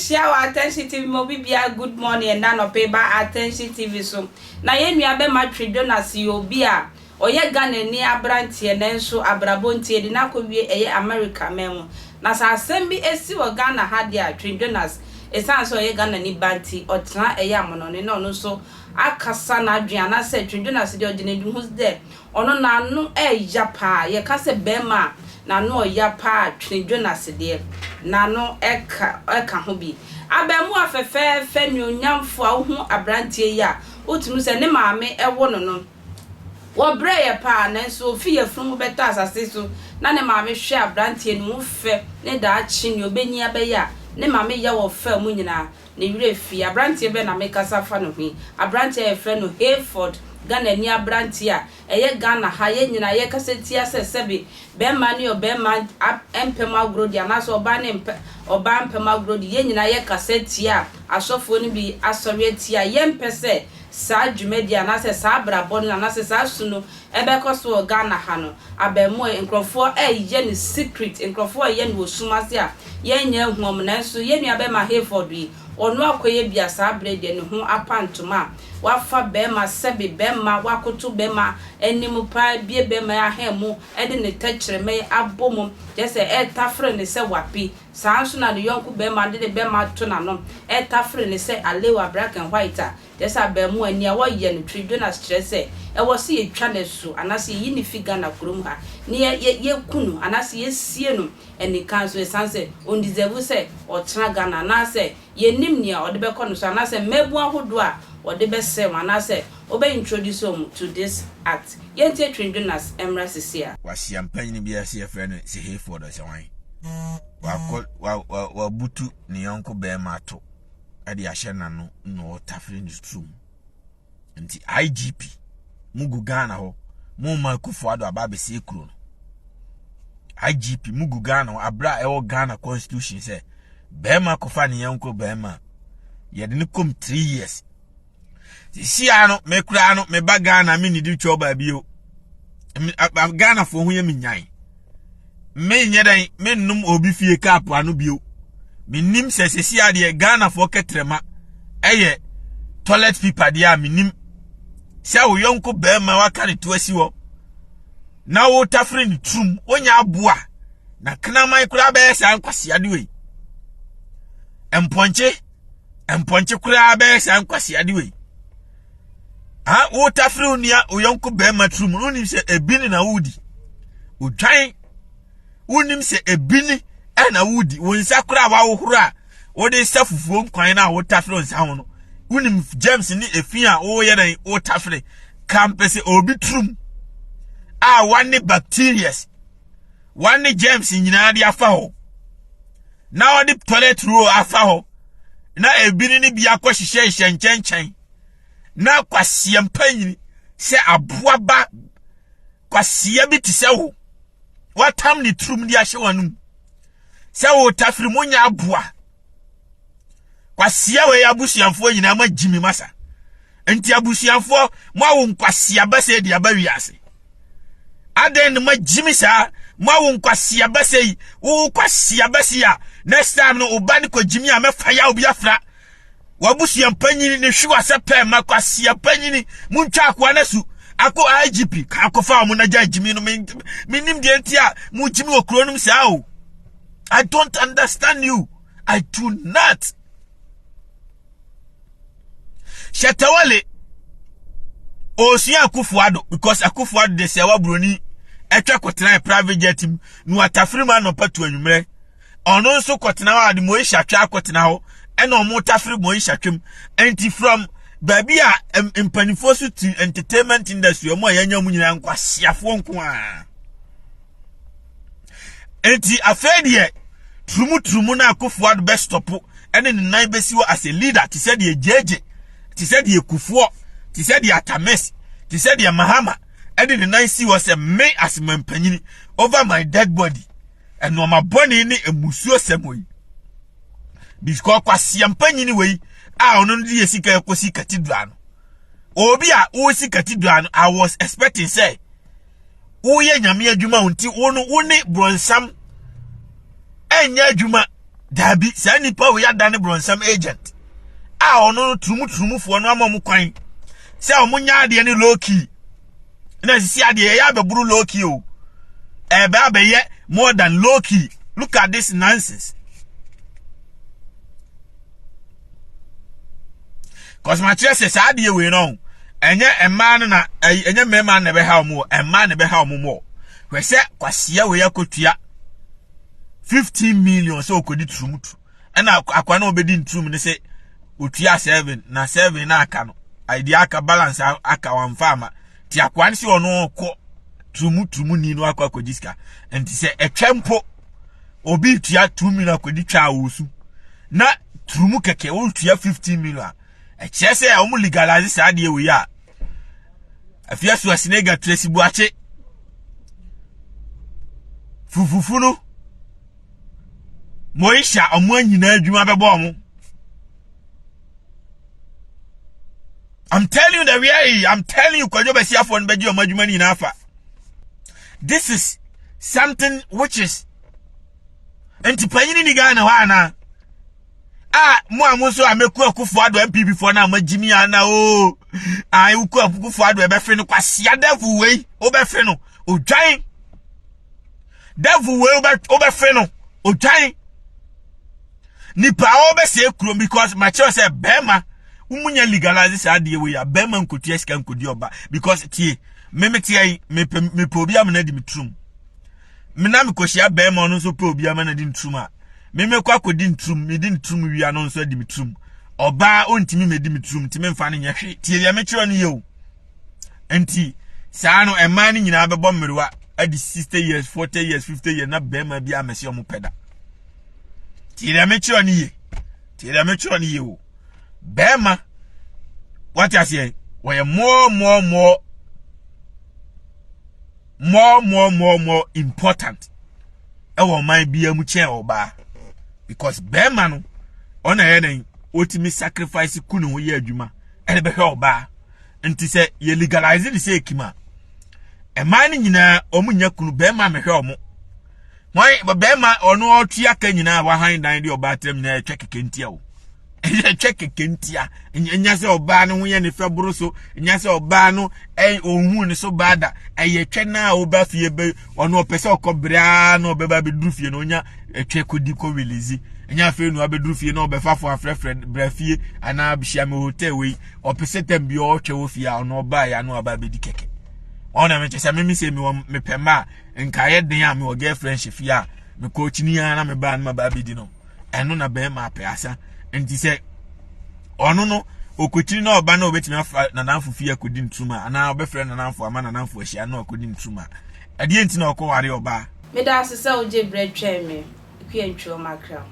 Yɛbɛhyia wɔ Attention TV ma obi biara good morning ɛna anɔpa ba Attention TV so. Na yɛn nua bɛma Twe Jonas yɛ obi a ɔyɛ Ghanani aberanteɛ, nanso abrabɔ nti yɛde no akɔwie ɛyɛ America man mu. Na sɛ asɛm bi esi wɔ Ghana ha deɛ a, Twe Jonas, ɛsiane sɛ ɔyɛ Ghanani ba nti, ɔtena ɛyɛ amanɔne na ɔno nso akasa n'adwene, anaasɛ Twe Jonas deɛ ɔgyina ne ho dɛ ɔno n'ano ɛɛya paa. Yɛka sɛ bɛrima a n'ano ɔya paa, Twe Jonas deɛ n'ano ɛka ho bi. Abɛɛmoa fɛfɛɛfɛ nuonyamfo a wohu aberanteɛ yi a, wotumi sɛ ne maame ɛwɔ no, wɔbrɛ yɛ paa, nanso ofi yɛfunu mu bɛtɔ asase so na ne maame hwɛ aberanteɛ no mu fɛ ne daakye nea obenyi abɛyɛ a ne maame yɛ wɔ fɛ mu nyinaa ne werɛ fi. Aberanteɛ bɛ na mekasa fa no ho yi, aberanteɛ a yɛfrɛ no Hayford, Ghana ni aberanteɛ a ɛyɛ Ghana ha yɛn nyinaa yɛkasa tia sɛ sɛbi bɛrima ne ɔbɛrima mpɛm agorɔ di anaasɛ ɔbaa ne mpɛ ɔbaa mpɛm agorɔ di. Yɛn nyinaa yɛkasa tia a asɔfoɔ no bi asɔre atia, yɛmpɛ sɛ saa dwumadi anaasɛ saa abrabɔ no anaasɛ saa su no ɛbɛkɔ so wɔ Ghana ha no. Abɛɛmoa nkurɔfoɔ ɛyɛ no secret, nkurɔfoɔ ɛyɛ no wɔ sum ase a yɛnyɛ ahuam, nanso yɛn nua bɛrima Hayford yi, ɔno akɔyɛ bia saa abere deɛ ne ho apa ntoma a wafa bɛrima, sɛbi bɛrima wakoto bɛrima anim paa, bie bɛrima ahɛn mu, ɛde ne tɛkyerɛmɛ abɔ mu kyerɛ sɛ ɛretafere ne sɛ wapi. Saa nso na ne yɔnko bɛrima de ne bɛrima to n'ano ɛretafere ne sɛ alewa black and white a kyerɛ sɛ abɛɛmoa ni a wɔyɛ no. Twe Jonas kyerɛ sɛ ɛwɔ sɛ yɛtwa no so anaasɛ yɛyi ne fi Ghana kurom ha ne yɛku no anaasɛ yɛsie no anika nso, ɛsiane sɛ ɔndeserve sɛ ɔtena Ghana, anaasɛ yɛnim nea ɔde bɛkɔ no so, anaasɛ mmabu ahodoɔ a ɔde bɛsɛm anaasɛ ɔbɛ introduce wɔn to this act. Yɛntie Twe Jonas mmra sisi a. Wahyia mpanyin bi ase, yɛfrɛ no sɛ Hayford, sɛ wan wakɔ wa wa wabutu ne yɔnko bɛrima ato ɛde ahyɛ n'ano na ɔtafere ne turum. Nti IGP mu gu Ghana hɔ, mo ma Akufo Addo aba abɛsie kuro no. IGP mu gu Ghana hɔ abere a ɛwɔ Ghana constitution sɛ bɛrima kɔfa ne yɔnko bɛrima, yɛde ne kɔm 3 years. Sisia no mekura no meba Ghana, me nidi twɛ baabi o. Ghanafoɔ ho yɛ me nyan, menyɛ dɛn mennom obi fie cup ano bio. Menim sɛ sisi adeɛ Ghanafoɔ kɛtrɛma ɛyɛ toilet paper deɛ a, menim sɛ wo yɔnko bɛrima waka ne to asi hɔ na wotafere ne turum, wonya aboa na kraman koraa bɛyɛ saa nkwasiade wei, mpɔnkye mpɔnkye koraa bɛyɛ saa nkwasiade wei ha. Wotafere wo nua, wo yɔnko bɛrima turum, wonim sɛ ebi ne na wodi odwan, wonim sɛ ebi ne ɛna wodi wo nsa koraa wahohoro a wode sa fufuo nkwan no a wotafere wo nsa ho no, wonim germs ne efi a woyɛ dɛn wotafere kampɛ sɛ obi turum a wane bacterias, wane germs nyinaa de afa hɔ na wɔde toilet roll afa hɔ na ebi ne bi akɔ hyehyɛ hyehyɛ nkyɛnkyɛn na kwasia mpanyini sɛ aboa ba kwasia bi te sɛ wo watam ne turum de ahyɛ wɔn sɛ wotafiri mu nya aboa kwasia wei. Abusuafoɔ nyinaa mo agyi mi masa, nti abusuafoɔ mo awo nkwasia bɛsɛ de aba wiase adan ne mo agyi mi saa. Mo awo nkwasia bɛsɛ yi, wo kwasia bɛsɛ a, next time no ɔba ne kɔ gyimi a mɛfa ya obi afra wabusua mpanyini ne hwi wasɛ pɛɛ ma kwasia mpanyini. Montwa akoa no su akɔ IGP akɔfa ɔmo nagya gyimi no. Menim deɛ nti a mo gyimi wɔ kuro nom saa o. I don't understand you, I do not. Shatta Wale osua Akufo Addo because Akufo Addo de sɛ waburoni ɛtwa kɔtena private jet mu na watafiri mu anɔpa to anwummerɛ. Ɔno nso kɔtena hɔ a de Moesha twa akɔtena hɔ, ɛna ɔmo tafiri Moesha twam. Nti from baabi a mpanimfoɔ so ti entertainment industry, ɔmo a yɛanya ɔmo nyinaa nkwasiafoɔ nko a. Nti afei deɛ turumuturumu na Akufo Addo bɛstop ɛne ne nan bɛsi hɔ as a leader, te sɛ deɛ gyegye, te sɛ deɛ Kufuɔ, te sɛ deɛ Atames, te sɛ deɛ Mahama ɛde ne nan si hɔ sɛ me as mampanyini over my dead body. Ɛnɔɔma bɔne ne emusuo sɛm wɔ yi because kwasia mpanyini wɔ yi a ɔno no de yɛ sika ɛkɔsi cathedral no, obi a wɔsi cathedral no, I was expecting sɛ woyɛ Nyame adwuma wo nti wo no wo ne brɔnsam ɛnyɛ adwuma. Daabi, saa nipa wei adane brɔnsam agent a ɔno no turumuturumufoɔ no ama ɔmo kwan sɛ ɔmo nya adeɛ ne low key na sisi adeɛ yɛyɛ abɛboro low key o ɛbɛ abɛyɛ more than low key look at this nonsense cause ma kyerɛ sɛ saa adeɛ wei no ɛnyɛ mmaa no na ɛnyɛ mmarima na ɛbɛha wɔn mmaa na ɛbɛha wɔn mɔ hwɛ sɛ kwasia wei akɔtua 15 million sɛ ɔkɔdi turumutu ɛna akwa na ɔbɛdi nturum ne sɛ otua 7 na 7 na aka no ɛdeɛ aka balance aka wamfa ama ti akwa no sɛ ɔno ɔkɔ turumu turumu ni no akɔ akɔgye sika nti sɛ ɛtwa mpo obi tua 2 million akɔdi twa a ɔsu na turumu kɛkɛ ɔtua 15 million a ɛkyerɛ sɛ wɔn legalize saa adeɛ wei a afia so asinega tracy buakye fufufu no moisha ɔmo nyinaa adwuma bɛbɔ ɔmo I'm telling you the reality. I'm telling you, Kwadwo Basiafoɔ no bɛgye ɔmo adwuma no nyinaa fa. This is something which is nti panyin ni Ghana hɔ anaa? a mo a mo nso a mɛku akufo ado npp foɔ no a moagyi mi ana o a woku akufo ado ɛbɛfe no kwasia devil wei wobɛfe no odwan devil wei wobɛfe no odwan nipa a wɔbɛsɛe kurom because makyerɛ sɛ bɛrima womunya legalize saa adeɛ wei a bɛrima nkotua sika nkodi ɔba because tie meme tia yi mepɛ mepɛ obi amena di me turum me na mekɔhyia bɛrima ɔno nso pɛ obi amena di nturum a Me mekɔ akɔdi nturum medi nturum wia no nso adi me turum ɔbaa ɔntumi medi me turum nti memfa no nyɛ hwee tie deɛ mekyerɛ no yɛ o nti saa no mmaa no nyinaa bɛbɔ mmerewa adi 60 years 40 years 50 years na bɛrima bi amɛsi ɔmo pɛ da tie deɛ mekyerɛ no yie tie deɛ mekyerɛ no yie o bɛrima wate aseɛ wɔyɛ more more more more more more more important ɛwɔ ɔman biara mu kyɛn ɔbaa because bɛrima no ɔna ɛyɛ dɛn otumi sacrifice ku ne ho yɛ adwuma ɛde bɛhwɛ ɔbaa nti sɛ yɛ legalize ne sɛ ekima mmaa no nyinaa wɔn nya kunu bɛrima mehwɛ wɔn wɔn bɛrima ɔno ɔtua ka nyinaa wahan dan de ɔbaa tɛm nyinaa ɛtwa keke ntia o. ɛyɛ kɛkɛ ntia nya sɛ ɔbaa no ho yɛ ne fɛ boro so nya sɛ ɔbaa no ɔnhu ne so baa da ɛyɛ twɛ no a ɔba fie bɛ ɔno ɔpɛ sɛ ɔkɔ berea na ɔbɛba bɛduru fie no ɔnya ɛtwɛ kɔdi kɔ release ɛnya afei no abɛduru fie na ɔbɛfa fo afrɛfrɛ brɛ fie anaa hyia me hotel wei ɔpɛ sɛ tam bi ɔtwɛ wɔ fie a ɔno ɔbaa yɛ ano aba bɛdi kɛkɛ ɔna mekyɛ sɛ meme sɛ mewɔ mepɛ mma a nkaeɛ den a mewɔ girlfriend hyɛ fie a mekɔ kyini ara na mebaa no maba abɛdi no ɛno na bɛrima apɛ asa nti sɛ ɔno no okokyiri na ɔba na obetumi afa nanamfo fie akɔdi nturuma anaa ɔbɛfrɛ nanamfo ama nanamfo ahyia na ɔkɔdi nturuma ɛdeɛ nti na ɔkɔware ɔbaa. Meda ase sɛ wogye berɛ twɛn me, Akua Ntwiɔ Mackerel.